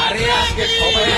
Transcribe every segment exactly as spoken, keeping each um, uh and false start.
আরে আজকে সবাই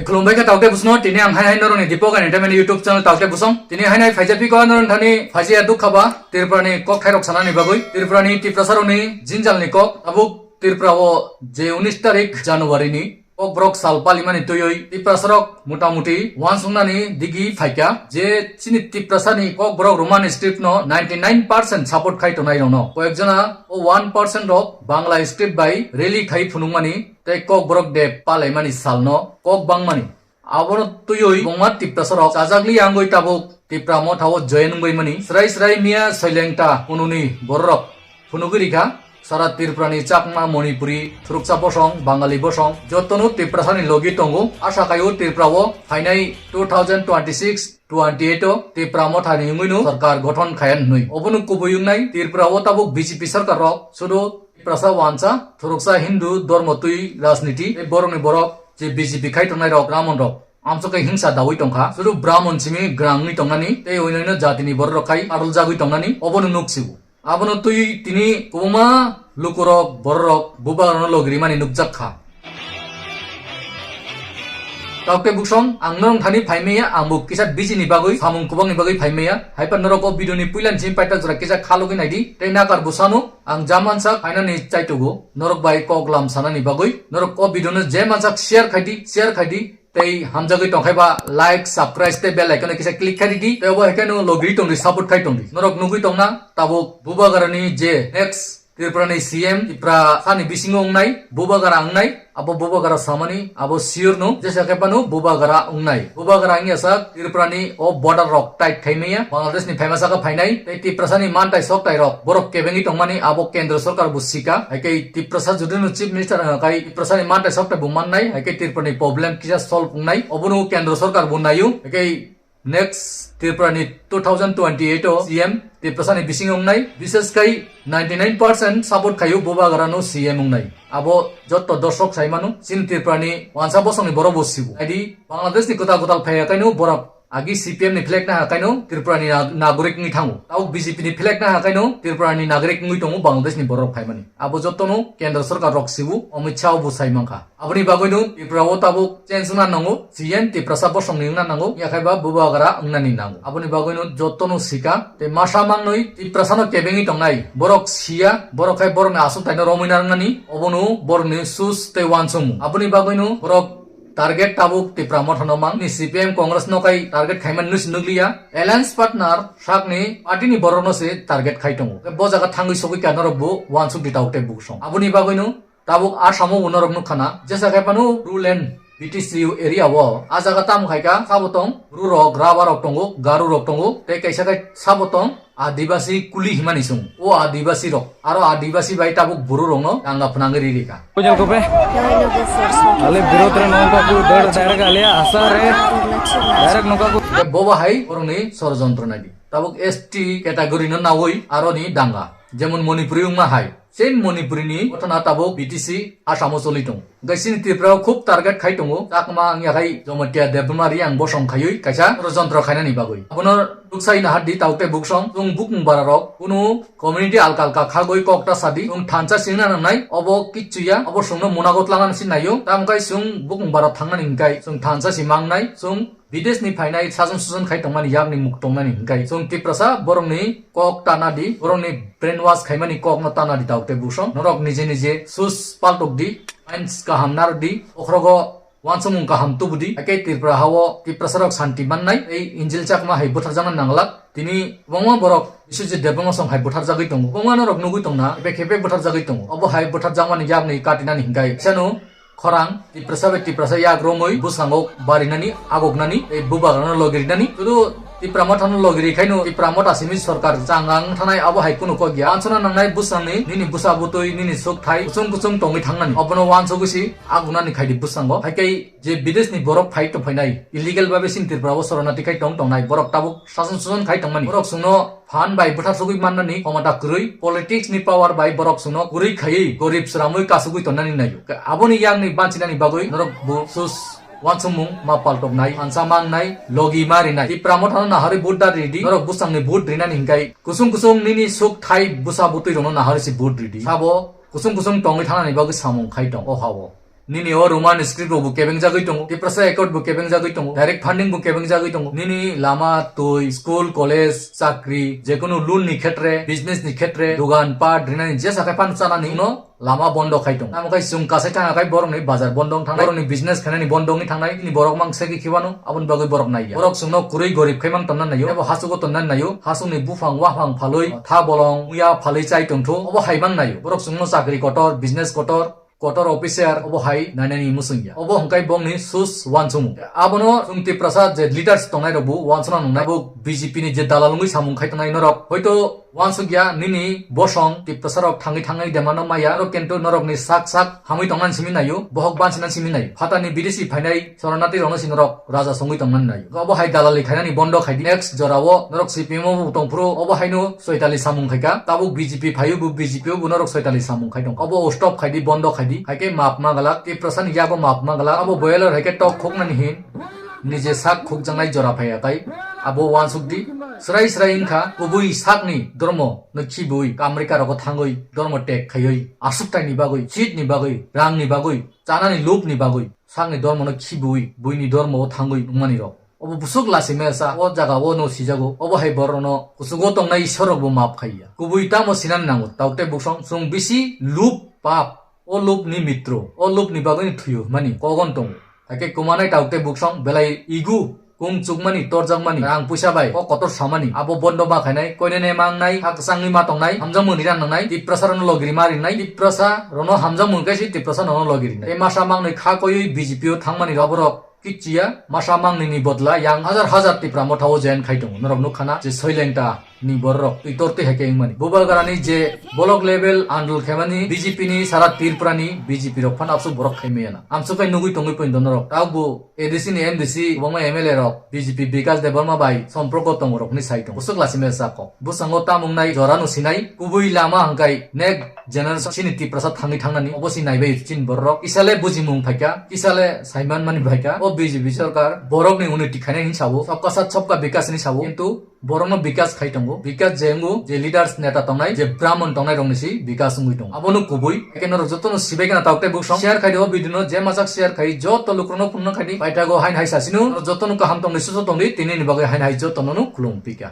Khulumbai kha taukte busno, tini ang hai hai noroni Dipo Gaini Tamani YouTube channel taukte busong. Tini hai hai phaijak piko noroni thani phaijak dukha ba Tripura ni kok thairok sanani bagwi, Tripura ni Tiprasa rokni jinjal ni kok, tabuk Tripura o je unis tarik January ni Kokborok sal palimani twiwi Tiprasarok motamuti uansuknani digi phaikha je chini Tiprasani Kokborok Roman script no ninety nine percent support khai tongnai rokno. Koyekjona o one percent rok Bangla script bai rally khai phunukmani tei Kokborok de palaimani salno kok bangmani. Abono twiwi kwbangma Tiprasarok chajakli yangwi tabuk Tipra Motha o join wngbaimani. Srai srai miya soilengta kununi bororok phunugwi rikha. Sara Tripura ni Chakma, Manipuri, Thuruksa bosong, Bangali bosong, jotono Tiprasani logi tongo. Asa kaiyo Tripura o phainai two thousand twenty-six twenty-eight o Tipra Motha ni wngwino sorkar gothon khaiya hwnwi. Obono kubui wngnai Tripura o tabuk B J P sorkar rok sudu Tiprasa wansa, Thuruksa Hindu dormo twi rajniti tei borokni borok je B J P khai tongnai rok Ramon rok amchokhe hingsa dawi tongkha. Sudu Brahmon simi gwnangwi tongnani tei oinwino jatini borok rok khai aruljagwi tongnani obono nuk sibu. Abono twi tini kwbangma lukurok, bororok bubagrano logirimani nukjak kha. Taukte buksong, ang norong thani phaimaya, ang bo kisa busy ni bagwi, samung kubang ni bagwi phaimaya. Haipa norok o video ni puila ni simi paita jora kisa khalogwi naidi. Tei nakar bwsano, ang ja mansak phainani chaitugo. Norok bai kok lam sanani bagwi, norok o video no je mansak share khaidi, share khaidi. Tei hamjagwi tongkhai ba like, subscribe tei bell icon no kisa click khai di. Tei obo hai khe no logri tongdi, support khai tongdi. Norok nugwi tongna tabuk bubagrani je next Tripura ni C M Tiprasa ni bisingo wngnai, bubagra wngnai, abo bubagra samani abo sure no jesa khe pano bubagra wngnai. Bubagra wngya sak Tripura ni o border rok tight khai maya, Bangladesh ni phaima saka phainai tei Tiprasa ni mantai soktai rok borok kebengwi tongmani abo kendra sorkar bo sika, hai khe Tiprasa jodi no chief minister wngkha khai Tiprasa ni mantai soktai bo mannai, hai khe Tripura ni problem kisa solve wngnai, obono kendra sorkar bo naio, hai khe next Tripura ni two thousand twenty-eight o C M Tiprasa ni bising wngnai, bises khai ninety nine percent support khaio bubagra no C M wngnai. Abo jotto dorshok sai mano, chini Tripura ni wansa bosong ni borok bo sibu. Aidi Bangladesh ni kwtal kwtal phaiya kaino borok agi C P M ni flag na ha kaino Tripura ni na-, nagorik wngwi thango. Tabuk B J P ni flag na ha kaino Tripura ni nagorik wngwi tongo Bangladesh ni borok phaimani. Abo jotto no kendra sorkar rok sibu, Amit Shah bo sai mankha. Aboni bagwi no Tripura o tabuk change wngna nango, C M Tiprasa bosong ni wngna nango, yakhai ba bubagra wngnani nango. Aboni bagwi no jotto no sika, tei masa mangnwi Tiprasa no kebengwi tongnai. Borok siya, borok khai borok ni aswk taino romwi na wngnani, obono borok ni sus tei uansukmung. Aboni bagwi no borok target tabuk Tipra Motha no mang ni C P M Congress no kai target khaimani nusi nukliya. Alliance partner sakni party ni borok no se target khai tongo. Bo jaga thangwi sogwi kha norok bo uansuk di tabuk tei buksong. Aboni bagwi no Tabuk Assam o bo norok nukha na, jesa khai phano rural and B T C area o, a jaga tamo khai kha, sabo tong, Bru rok, Raba rok tongo, Garu rok tongo, tei kaisa khai sabo tong, Adibasi kuli himani song, o Adibasi rok, aro Adibasi bai tabuk Bru rok no danga phnangwi riri kha. Kujal kope? Ale birot re nongka ku dar direct ale asa re, direct nongka ku. Bobo hai borokni sorojontro naidi. Tabuk S T category no nawi aro ni danga. Jemon Manipuri wngma hai. Same Manipuri ni ghotona tabuk B T C Assam o choli tongo. Hwnkhe chini Tripura o khub target khai tongo. Chakma wngya khai Jamatia Debbarma Reang bosong khaiwi kaisa sorojontro khainani bagwi. Abono nuksa ina hadi tabuk tei buksong. Chwng bukung bara rok kunu community alka alka khagwi kok ta sadi. Chwng thansa singna nangnai. Obo kichu ya. Obo chwngno munago twlangna si naio. Tamkhe chwng bukung bara thangnani hwnkhe chwng thansa si mangnai. Chwng Bidesh ni phainai sajon sujon khai tongmani yakni muk tongnani hwnkhe chwng Tiprasa borokni kok tana di, borokni brainwash khaimani kokno tana di tabuk tei buksong. Norok nije nije sus paltok di, minds kaham narwk di, bokhorogo uansukmung kaham tubu di. Hakhe Tripura hao Tiprasa rok santi mannai tei Injil Chakma hai butharjakna nanglak. Tini kwbangma borok Biswajit Debbarma song hai butharjagwi tongo. Kwbangma norok nugwi tongna, khepe khepe butharjagwi tongo. Obo hai butharjakmani yakni katinani hwnkhe sano khorang, Tiprasa bai Tiprasa yak romwi bwskango barinani, agoknani, tei bubagrano logirinani. Sudu Tipra Motha no logiri khaino Tipra Motha simi sorkar changang thanai abo hai kunu kok ya. Wansona nangnai bwsangni nini bwsa bwtwi nini suk thai kuchung kuchung tongwi thangnani. Obono wansugwi si agunani khaidi bwsango. Haikai je bideshni borok phai tongphainai, illegal babe sin Tripura o soronati khai tong tongnai borok tabuk sason suson khai tongmani. Borok chwngno phan bai bwthar sugwi mannani khomota kwrwi, politics ni power bai borok chwngno kwrwi khaiwi gorib sramwi kasugwi tonnani naio. Aboni yakni banchinani bagwi norok bo sus wansukmung ma paltoknai, ansa mangnai, logi ma rinai. Tipra Mothano naharwi vote da ridi, norok bwsangni vote rinani hinkai kusung kusung nini suk thai bwsa bwtwi rokno naharwi si vote ridi. Sabo kusung kusung tongwi thanani bagwi samung khai tong o hao. Nini o Roman script rok bo kebeng jagwi tongo, Tiprasa Accord bo kebeng jagwi tongo, direct funding bo kebeng jagwi tongo. Nini lama, twi, school, college, chakri, jekunu loan ni khetre, business ni khetre, dogan pat rinani jesa khai phano chanani uno lama bondo khai tongo. Tamo khai chwng kasai thang khe borokni bazar bondo wng thangnai, borokni business khainani bondo wngwi thangnai, nini borok mang segi khibano aboni bagwi borok naiya. Borok chwngno kwrwi gorib khai mang tonna naio, ebo hachugo tonna naio, hachukni buphang waphang phalwi, tha bolong, uya phalwi chai tongthu, obo hai mang naio. Borok chwngno chakri kotor, business kotor, kotor officer obo hai nainani muchung ya. Obo hwnkhe bongni sus wansukmung. Abono chwng Tiprasa je leaders tongnai rok bo wansukna nungnai, bo B J P ni je dalal wngwi samung khai tongnai norok. Hoito wansuk ya nini bosong Tiprasa rok thangwi thangwi demano maya. Norok kintu norokni sak sak hamwi tongnani simi naio, bohok bansina simi naio. Phatani bidesi phainai soronati rokno si norok raja songwi tongnani naio. Obo hai dalali khainani bondo khaidi. Next jorao norok C P M o bo tongphuru obo haino soitali samung khaika. Tabuk B J P phaio bo B J P o bo norok soitali samung khai tong. Obo stop khaidi, bondo khaidi. Haikhe map magalak, Tiprasa ni yago map magalak. Abo boiler haikhe tok khoknani hin. Nije sak khokjaknai jora phaiya tai. Abo wansuk di. Srai srai wngkha kubui sakni dormo no khibui America rogo thangwi dormo tek khaiwi aswk taini bagwi, seat ni bagwi, rang ni bagwi, chanani lub ni bagwi. Sakni dormono khibui, buini dormo o thangwi wngmani rok. Obo busuk lasi mesa, o jaga o no sijago, obo hai borokno kuchugo tongnai Isor rok bo map khaiya. Kubui tamo sinani nango, taute buksong, chwng bisi lub pap, o lub ni mitro, o lub ni bagwi ni thuyo hwnmani kogon tongo. Haikhe kumanai taute buksong belai igu, kung chukmani, torjakmani, rang puisa bai, o kotor samani, abo bondo ma khainai, koinene mangnai, ha kwchangwi ma tongnai, hamjakmung rina nangnai, Tiprasa rokno logiri ma rinai, Tiprasa rokno hamjakmung kaisi Tiprasa rokno logiri nai. Tei masa mangnwi kha koiwi B J P o thangmani rok borok kichiya, masa mangnini bodla yang hajar hajar Tipra Motha o join khai tongo. Norok nukha na je Soilengta ni borok twi tor twi hai khe wngmani. Bubagrani je block level andol khaimani B J P ni sara Tripura ni B J P rok phano absuk borok khaimaya na. Amsuk kai nugwi tongwi poito norok. Tabuk A D C ni M D C kwbangma M L A rok B J P Bikash Debbarma bai somporko tongo rok hinwi sai tongo. Bwswk lachimaya sa kok. Bwskango tamung nai jora no sinai kubui lama hwnkhe nek generation chini Tiprasa thangwi thangnani obo se naibai chini borok. Kisa le bujimung phaikha, kisa le saiman mani phaikha. O B J P sorkar borokni unoti khainai hinwi sabo, sabka sath sabka bikas hinwi sabo. Kintu borokno bikas khai tongo. Bikas je wngo, je leaders neta tongnai, je brahman tongnai rokni se bikas wngwi tongo. Abono kubui. Haikhe norok jotono sibai kheno tauk tei buksong share khai di o video no, je machak share khai joto lukurokno phunukna khai di. Paithago haino hai sasino, norok jotono kaham tongdi, susu tongdi, tini ni bagwi haino hai jotono no khulum pika.